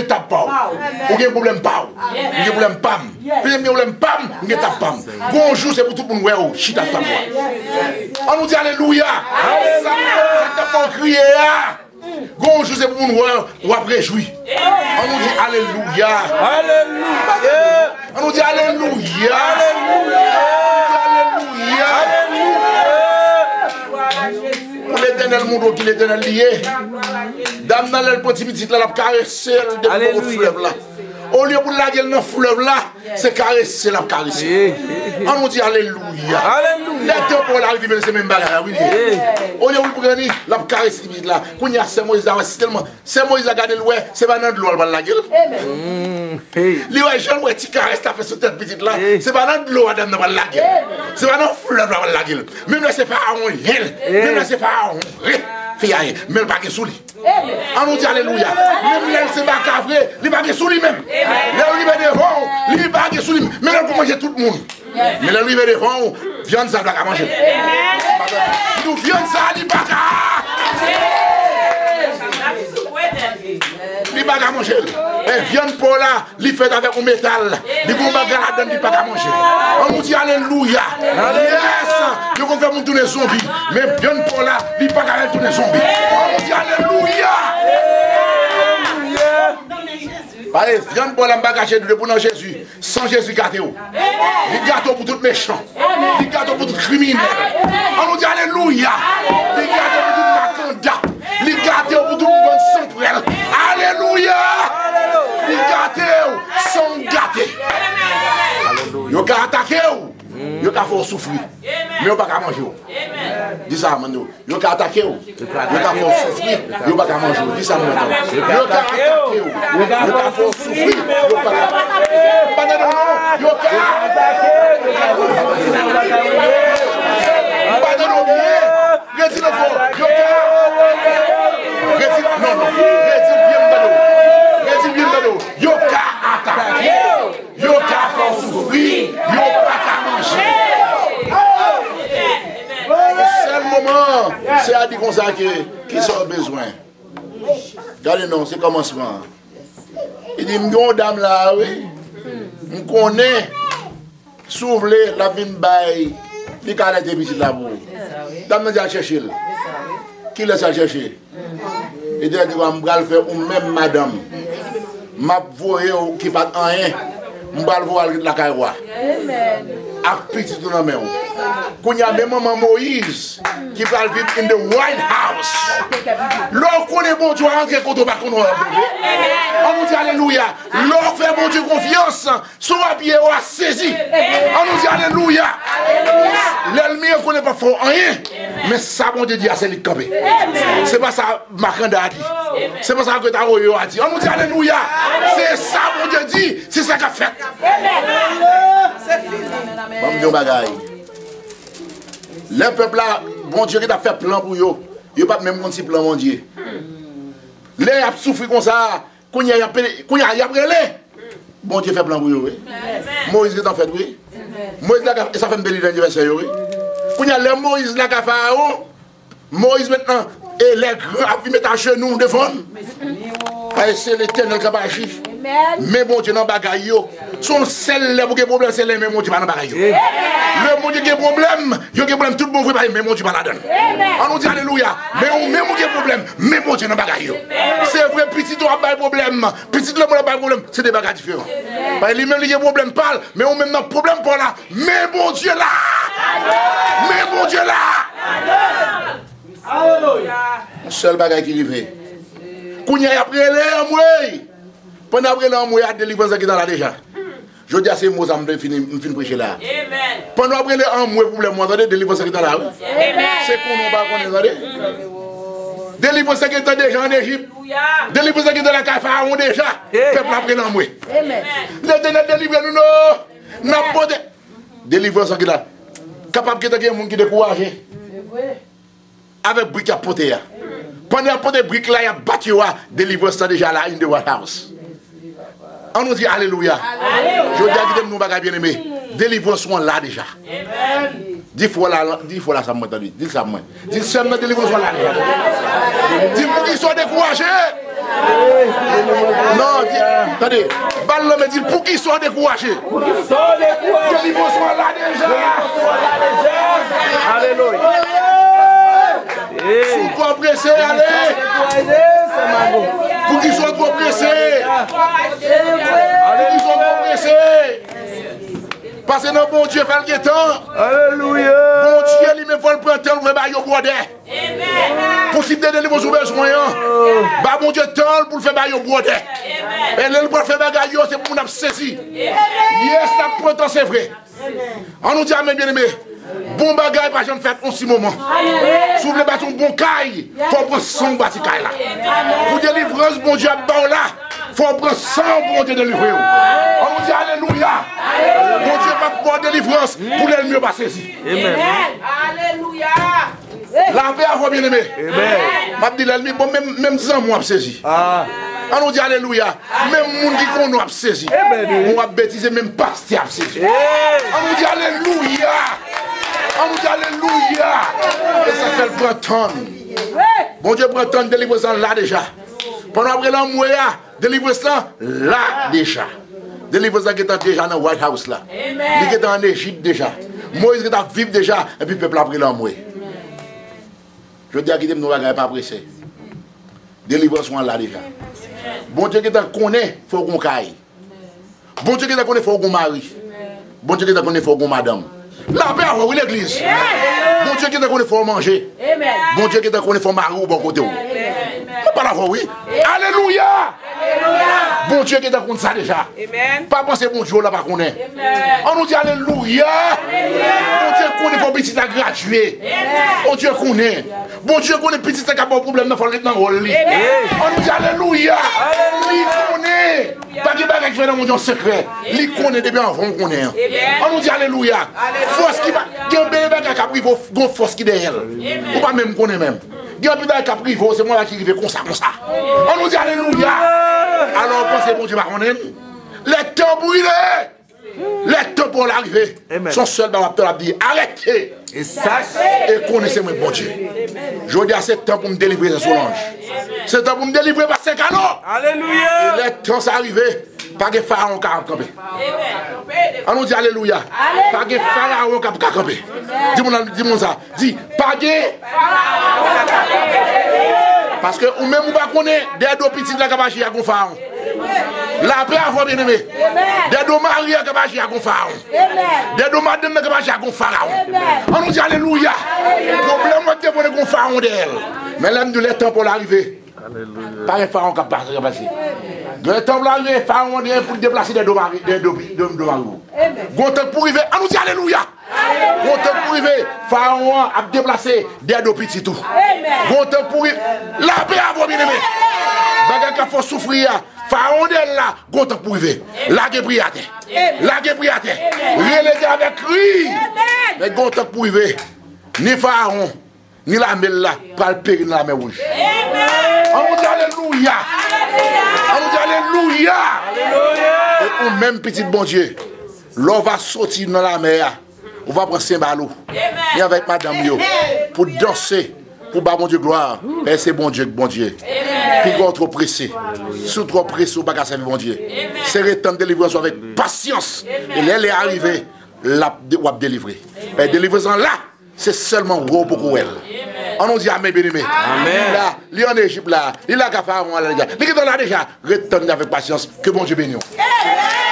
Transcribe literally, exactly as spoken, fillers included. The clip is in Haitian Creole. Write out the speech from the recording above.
etap pa w. Ou gen pwoblèm pa w. M gen pwoblèm pa m. Depi m gen pwoblèm pa m, m gen etap pa m. Gon jou, se pou tout moun wè w chita sou tab la. An nou di alelouya. Sa, sa k t ap fè w kriye a, gon jou, se pou moun wè w ap rejwi. An nou di alelouya. Alelouya. An nou di alelouya. Alelouya. Alelouya. Pou Letènèl montre w ki Letènèl li ye. Dam nan, lè l pran ti pitit la, l ap karese l depi bò flèv la. Olye pou l lage l nan flèv la, se karese l ap karese. An nou di alelouya. Alelouya. Lè tan pou w la rive, se menm bagay la, wi, li ye. Olye pou l pran li, l ap karese ti pitit la. Kounye a, sè Moyiz la wè, si tèlman sè Moyiz la gade l, wè, se pa nan dlo a l pral lage l. Li wè jan l wè ti karès la fè sou tèt pitit la. Se pa nan dlo a dam nan pral lage l. Se pa nan flèv la pral lage l. Menm lè se Farawon l ye. Menm lè se Farawon vre. Fi a ye. Men l pa gen sou li. An nou di alelouya. Menm lè l se baka vre, li pa gen sou li menm. Lè l rive devan w, li pa gen sou li. Men lè l pou manje tout moun. Men lè l rive devan w, vyann sa l pa ka manje l. Nou vyann sa li pa ka. Li pa ka manje l. E vyann pa w la, li fèt avèk yon metal. Li gon bagay ladan l li pa ka manje. An nou di alelouya. Yes. Yo konn fè moun tounen zonbi. Men vyann pa w la, li pa ka fè l tounen zonbi. An nou di alelouya. Pale, vyann pa w la, m pa kache, depi w nan Jezi. San Jezi gate w. Li gate w pou tout mechan. Li gate w pou tout kriminèl. An nou di alelouya. Li gate w pou tout makanda. Li gate w pou tout bann sanprèl. Alelouya. Li gate w san w gate. Yo ka atake w. Yo ka fè w soufri. Men yo pa ka manje w. Di sa, manno. Yo ka atake w. Yo ka fè w soufri. Yo pa ka manje w. Di sa, manno. Yo ka atake w. Yo ka fè w soufri. Yo pa ka. M pa tande w non. Yo ka. M pa tande w byen. Redi l ankò. Yo ka. Redi l, non, non. Redi l byen, m tande w. Redi l byen, m tande w. Yo ka atake w. Yo ka fè w soufri, yo pa ka manje. Sèl moman, se a di konsa ke, kisa w bezwen? Gade non, se kòmansman an. Li di, "M gen yon dam la, wi. M konnen, si w vle, l ap vin bay, li ka lete pitit la pou ou." Dam nan di al chèche l. Kilès al chèche? Etènèl di, "M pral fè ou menm madanm. M ap voye w ki pa t anyen. M pral voye w al ret lakay wa. Ak pitit ou nan men w." Kounye a, men manman Moyiz ki pral viv in the White House. Lè w konnen Bondye w a rantre kote w pa konnen w ap bebe. An nou di alelouya. Lè w fè Bondye konfyans, si w ap ye, w a sezi. An nou di alelouya. Lènmi an konnen p ap fè w anyen. Men sa Bondye di a, se li k kanpe. Se pa sa makanda a di. Se pa sa Geta Woyo a di. An nou di alelouya. Se sa Bondye di, se sa k ap fèt. Ban m di yon bagay. Lè pèp la, Bondye ki t ap fè plan pou yo, yo p ap menm konn si plan Bondye. Lè y ap soufri konsa, kounye a, y ap pede, kounye a, y ap rele. Bondye fè plan pou yo, wi. Moyiz gentan fèt, wi. Moyiz lakay, e sa fè m delivre anivèsè yo, wi. Kounye a, lè Moyiz lakay Farawon, Moyiz mentnan, e lè gran ap vin met ajenou devan l. Paske se Letènèl k ap aji. Men Bondye nan bagay yo. Se yon sèl lè pou gen pwoblèm, se lè men Bondye pa nan bagay yo. Lè Bondye gen pwoblèm, yo gen pwoblèm tout bon vre, paske men Bondye pa ladan l. An nou di alelouya. Men ou menm ou gen pwoblèm, men Bondye nan bagay yo. Se vre, pitit ou ap bay pwoblèm, pitit lanmò ap bay pwoblèm, se de bagay diferan. Paske li menm li gen pwoblèm pa l, men ou menm nan pwoblèm pa w la, men Bondye la. Men Bondye la. Yon sèl bagay ki rive. Kounye a y ap rele anmwey. Pandan y ap rele anmwey a, delivrans lan gentan la deja. Jodi a se mo sa m vle fini, m fin preche la. Pandan w ap rele anmwey pwoblèm ou an, tande, delivrans lan gentan la, wi. Se konnen w pa konnen, tande. Delivrans lan gentan deja ann Ejip. Delivrans lan gentan lakay Farawon deja. Pèp la ap rele anmwey. Letènèl delivre nou non. N ap pote. Delivrans lan gentan la. Kapab gentan gen moun ki dekouraje. Avèk brik y ap pote a. Pandan y ap pote brik la, y ap bat yo a, delivrans lan deja la in the White House. An nou di alelouya. Jodi a kite m di yon bagay byeneme. Delivrans ou an la deja. Di frè w la, di frè w la sa mwen tande. Di l sa mwen. Di l sè m nan, delivrans ou an la deja. Di l poukisa w dekouraje. Non, di, tande. Ba l nan men, di l poukisa w dekouraje. Delivrans ou an la deja. Alelouya. Si w twò prese, ale. Poukisa w twò prese. Poukisa w twò prese. Pase nan Bondye, fè l gen tan. Alelouya. Bondye li menm fò l pran tan l pou fè bagay yo bwòdè. Pou si de delivrans ou bezwen an, ba Bondye tan l pou l fè bagay yo bwòdè. E lè l pral fè bagay yo, se pou moun ap sezi. Yes, l ap pran tan, se vre. An nou di amèn, byeneme. Bon bagay pa janm fèt on ti moman. Si w vle bati yon bon kay, fò w pran san w bati kay la. Pou delivrans Bondye ap ba w la, fò w pran san w pou Bondye delivre w. An nou di alelouya. Bondye p ap ba w delivrans pou lènmi yo pa sezi. Alelouya. Lapè avè w, byeneme. M ap di lènmi, bon, menm, menm zanmi w ap sezi. An nou di alelouya. Menm moun ki konnen w ap sezi. Bon, w ap betize, menm pastè ap sezi. An nou di alelouya. An nou di alelouya. E sa fè l pran tan. Bondye pran tan, delivrans lan la deja. Pandan w ap rele anmwe a, delivrans lan la deja. Delivrans lan gentan deja nan White House la. Li gentan ann Ejip deja. Moyiz gentan ap viv deja, epi pèp la ap rele anmwe. Jodi a kite m di w yon bagay, pa prese. Delivrans ou an la deja. Bondye gentan konnen fò w gon kay. Bondye gentan konnen fò w gon mari. Bondye gentan konnen fò w gon madanm. Lapè avè w, wi, legliz. Bondye gentan konnen fò w manje. Bondye gentan konnen fò mari w bò kote w. Mwen pale avè w, wi. Alelouya! Bondye gentan konn sa deja. Pa panse Bondye w la pa konnen. An nou di alelouya. Bondye konnen fò pitit la gradye. Bondye konnen. Bondye konnen pitit sa k ap ba w pwoblèm nan, fò l ret nan wòl li. An nou di alelouya. Li konnen. Pa gen bagay ki fè nan mond yon sekrè. Li konnen depi anvan w konnen an. An nou di alelouya. Fòs ki pa gen bèl bagay k ap rive w, gon fòs ki dèyè l. Ou pa menm konnen menm. Gen anpil bagay k ap rive w, se mwen la ki rive konsa, konsa. An nou di alelouya. Alò, w panse Bondye pa konnen l? Lè tan pou rive. Lè tan pou w la rive. Se yon sèl bagay w ap tann, w ap di, arete. E konnen se mwen k Bondye. Jodi a, se tan pou m delivre Solanj. Se tan pou m delivre pastè Kano. E lè tan sa rive, pa gen farawon k ap kanpe. An nou di alelouya. Pa gen farawon k ap ka kanpe. Di moun, di moun sa. Di, pa gen. Paske ou menm ou pa konnen, dèyè do pitit la k ap aji a gon farawon. Lapè avè w, byeneme. Dèyè do mari a k ap aji a gon farawon. Dèyè do madanm nan k ap aji a gon farawon. An nou di alelouya. Pwoblèm w ap devore gon farawon dèyè l. Men lè m di w lè tan pou w la rive. Pa gen farawon k ap pase, k ap pase. Gen tan pou l rive, farawon an gen pou l deplase dèyè do mari, dèyè do, do, do mari w. Gon tan pou rive, an nou di alelouya. Gon tan pou rive, farawon an ap deplase dèyè do pitit ou. Gon tan pou rive, lapè avè w, byeneme. Bagay k ap fè w soufri a, farawon dèyè l la, gon tan pou rive. Lage pri atè. Lage pri atè. Rele Dye avèk kri. Men gon tan pou rive, ni farawon ni lame l la pral peri nan Lamè Wouj. An nou di alelouya. An nou di alelouya. E ou menm pitit Bondye, lè w va soti nan lamè a, ou va pran senbal ou, ni avèk madanm yo, pou danse, pou ba Bondye glwa, paske se Bondye k Bondye. Piga w twò prese. Si w twò prese, ou pa ka sèvi Bondye. Sere tann delivrans ou avèk pasyans. E lè lè a rive, l ap, w ap delivre. E delivrans lan la. Se sèlman wè w poko wè l. An nou di amèn, byeneme. Li la, li ann Ejip la, li la ka farawon an la deja. Li gentan la deja. Ret tann li avèk pasyans. Ke Bondye beni w.